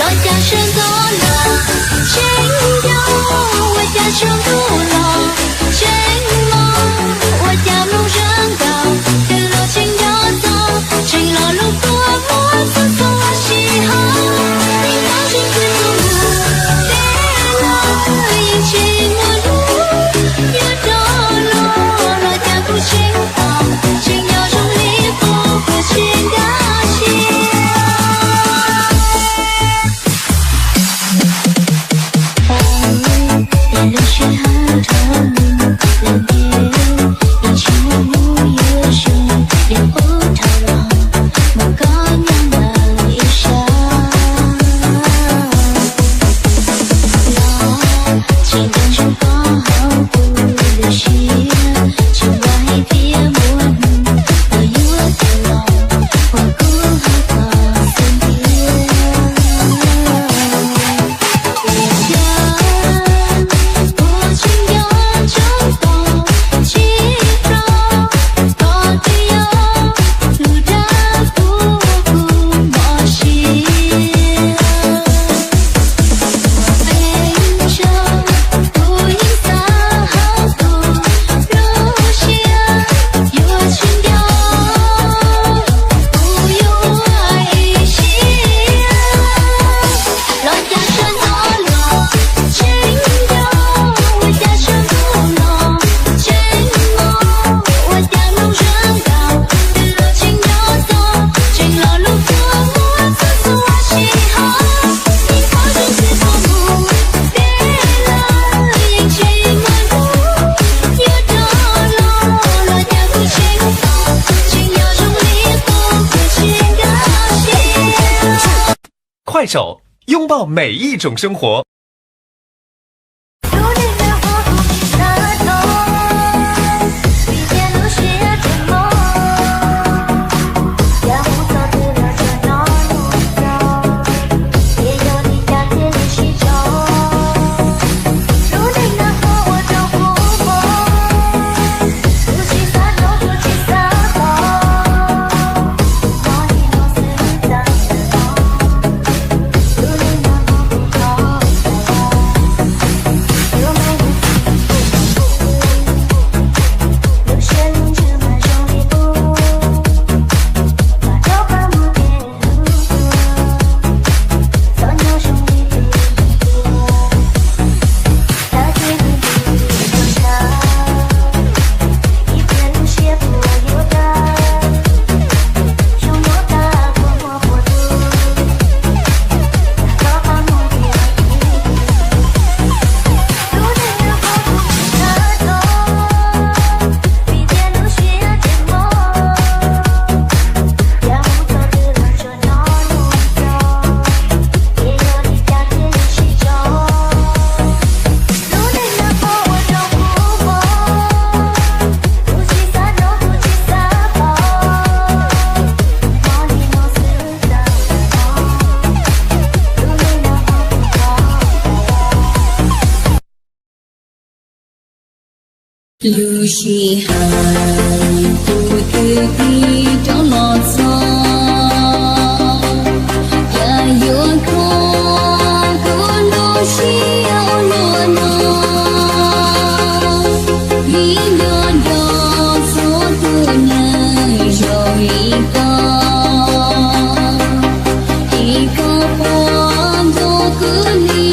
Los cas sawv ntxov los tseem yau, ua cas tsaus ntuj los tseem mos, ua cas mloog zaj nkauj twb los tseem nco txog, tseem los lub kua muag txog txog ua si hos, ib tag tseem twb tuaj mus deb los yeej tsis muaj hnub yuav rov los, los cas kuv tseem tos, tseem nco zoo li qub kuv tsis nkag siab.快手，拥抱每一种生活。Lub sij hawm kuv twb tig rov los txog, cas yuav kho kuv lub siab ua luaj no. Vim nco nco txhua tus neeg zoo li koj, es koj puas ntuas kuv li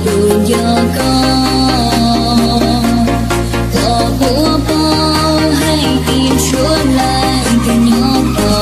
kuv nco koj, koj puas paub hais tias tshuav leej twg nyob tos.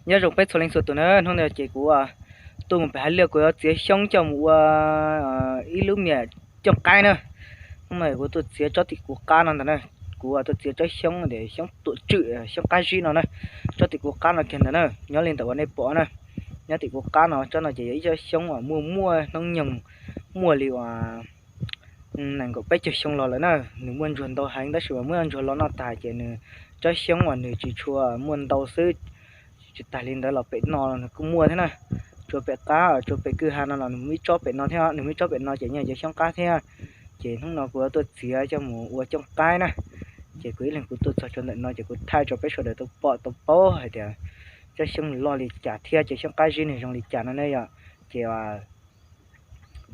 Nyob zoo peb txhua leej txhua tus na, hnub no ces kuv tuaj mus pem hav liaj, kuv yuav txiav xyoob coj mus ua ib lub me cooj qaib na. Hnub no kuv tuaj txiav tsob tim kuv qab no ntag na. Kuv tuaj txiav tsob xyoob tias xyoob tuam tswm, xyoob qab zib no na, tsob tim kuv qab no kiag ntag na. Nyob li ntawm uas nej pom na, nyob tim kuv qab no, tsob no ces yog ib tsob xyoob uas muaj muaj hnub nyoog, muaj li uas nees nkaum peb caug xyoo los lawm na. Nws muaj ntsuag ntau heev, tab sis mas muab ntsuag lo noj tas ces nws, tsob xyoob uas nws tsis tshua muaj ntau xwb, tsis tas li ntawd los pem no los nws kuj muaj thiab na. Tsuas pem qab, tsuas pem kwj ha no los nws muaj ib tsob pem no thiab, nws muaj ib tsob pem no ces yeej yog xyoob qab thiab. Ces hnub no kuv yuav tuaj txiav coj mus ua cooj qaib na. Ces kuv ib leeg kuv tuaj txog rau ntawm no ces kuv thaij rau peb sawv daws tau pom tau paub hais tias tsob xyoob loj li cas thiab cov xyoob qab zib nws zoo li cas no ne yom. Ces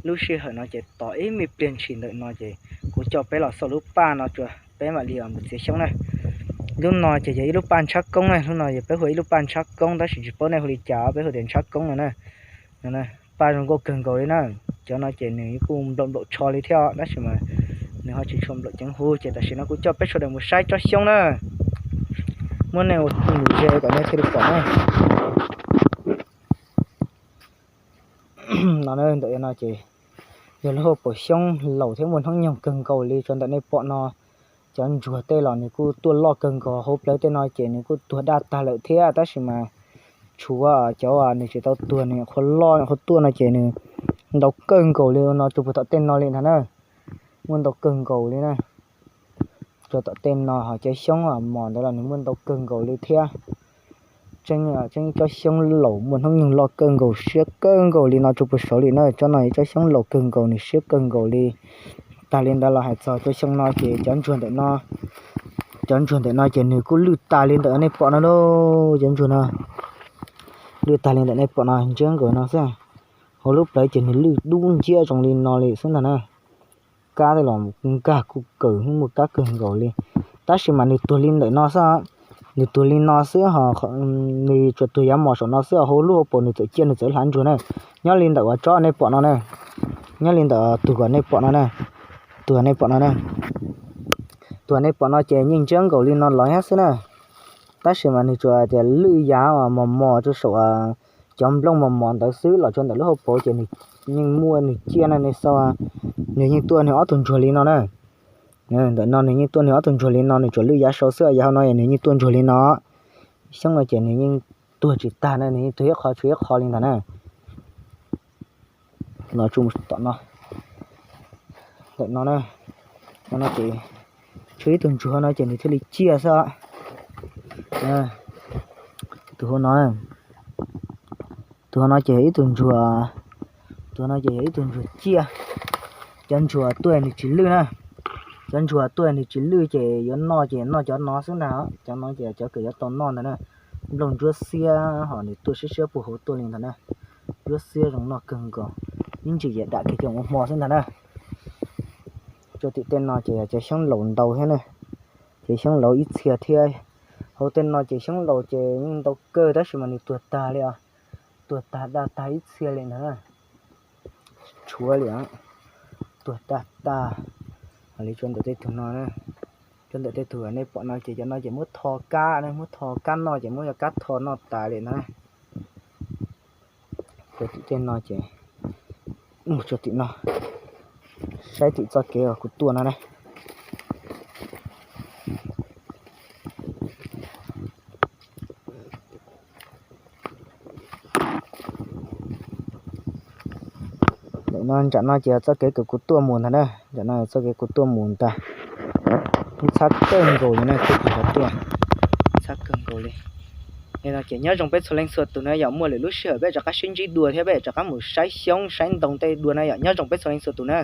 lub sij hawm no ces tos ib me pliag ntshis ntawm no ces kuv coj peb los xauj lub paj no tso, peb mam li mus txiav xyoob na. Lub no ces yog ib lub paj ntshab koob na, lub no yog peb hu ua ib lub paj ntshab koob, tab sis tsis paub nej hu li cas, peb hu tias ntshab koob no na. Paj zoo nkauj kawg nkaus li na. Cov no ces nws kuj nplaum nplaum tsho li thiab, tab sis mas nws ho tsis tshua nplaum ceev huv. Ces tam sim no kuv coj peb sawv daws mus saib tsob xyoob na. Muab nej ua tus ze kom nej thiaj li pom na. No ntawm no ces yog lub hauv paus xyoob laus thiab muaj hnub nyoog kawg nkaus li rau ntawm nej pom no. Cov ntsuag tej los nws kuj tuaj loj kawg nkaus, hauv plawv tej no ces nws kuj tuag daj tag lawm thiab, tab sis mas tshuav cov nws tsis tau tuag, nws nyuam qhuav loj nyuam qhuav tuaj no ces nws ntau kawg nkaus li no rau puag tom tej no li ntag na. Muaj ntau kawg nkaus li na. Rau tom tej no ho cov xyoob mos ntawd los nws muaj ntau kawg nkaus li thiab. Tseeb, tseeb tsob xyoob laus muaj hnub nyoog loj kawg nkaus, siab kawg nkaus li no rau puag saud li na. Tsob no yog tsob xyoob laus kawg nkaus, nws siab kawg nkaus li. Tas li ntawd los hais txog cov xyoob no ces cov ntsuag ntawm no, cov ntsuag ntawm no ces nws kuj lwj tas li ntawm nej pom no lauj. Cov ntsuag no lwj tas li ntawm nej pom no, ntsia nkaus no xwb. Hauv lub plawv ces nws lwj dub nciab zoo li no li xwb ntag na. Kab tej los nkag kuj kawg, muaj kab kawg nkaus li. Tab sis mas nws tuag li ntawm no xwb, nws tuag li no xwb ho, nws tsuas tuag yav mos saum no xwb, hauv lub hauv paus nws txawm ciaj, nws txawm hlav ntsuag na. Nyob li ntawm uas tsob nej pom no na, nyob li ntawm tus uas nej pom no na, tus uas nej pom no na, tus uas nej pom no ces yeej ntsia nkaus li no los thiab xwb na. Tab sis mas nws tsuas tias lwj yav mos mos rau saum cov nplooj mos mos ntawd xwb, los rau ntawm lub hauv paus ces nws yeej muaj nws ciaj na, nej xauj, nws yeej tuaj nws ob tug ntsuag li no na. Ntawm no nws yeej tuaj nws ob tug ntsuag li no, nws tsuas lwj yav saud xwb, yav hauv no nws yeej tuaj ntsuag li no. Xyoob no ces nws yeej tuag tsis tag na, nws yeej tuag ib qho tshuav ib qho li ntag na. Los tsuas mus tom no, ntawm no na, no ces tshuav ib tug ntsuag no ces nws thiaj li ciaj xwb. Tus hauv no, tus hauv no ces yog ib tug ntsuag, tus hauv no ces yog ib tug ntsuag ciaj. Cov ntsuag tuaj nws tsis lwj na, cov ntsuag tuaj nws tsis lwj ces yuav noj ces noj cov no xwb ntag. Cov no ces cov kws yuav tau noj ntag na. Nplooj ntsuab xiab ho nws tuaj siab siab puag hauv tuaj li ntag na. Ntsuab xiab zoo noj kawg nkaus, ib ntsis yam dam kiag cov ua hmo xwb ntag na. Rau tim tej no ces yog cov xyoob laus ntau thiab na, cov xyoob laus ib txhia thiab. Hauv tej no ces xyoob laus ces yeej ntau kawg tab sis mas nws tuag tag li os, tuag tag daj tag ib txhia li ntag na. Tshuav li, tuag tag tag. Li rau ntawm tej tug no, rau ntawm tej tug nej pom no ces cov no ces muab tho kab, muab tho kab noj ces muab cov kab tho noj tas li na. Rau tim tej no ces, mus rau tim no, saib tim txoj kev uas kuv tuaj no na. Ntawm no, nram no ces txoj kev uas kuv tuaj mus ntag na, nram no txoj kev kuv tuaj mus ntag. Ntxhab kawg nkaus li na, tuaj, ntxhab kawg nkaus li. Li no ces nyob zoo peb txhua leej txhua tus na yom, muaj lwm lub sij hawm peb rov qab sib ntsib dua thiab peb rov qab mus saib xyoob saib ntoo tej dua na yom, nyob zoo peb txhua leej txhua tus na.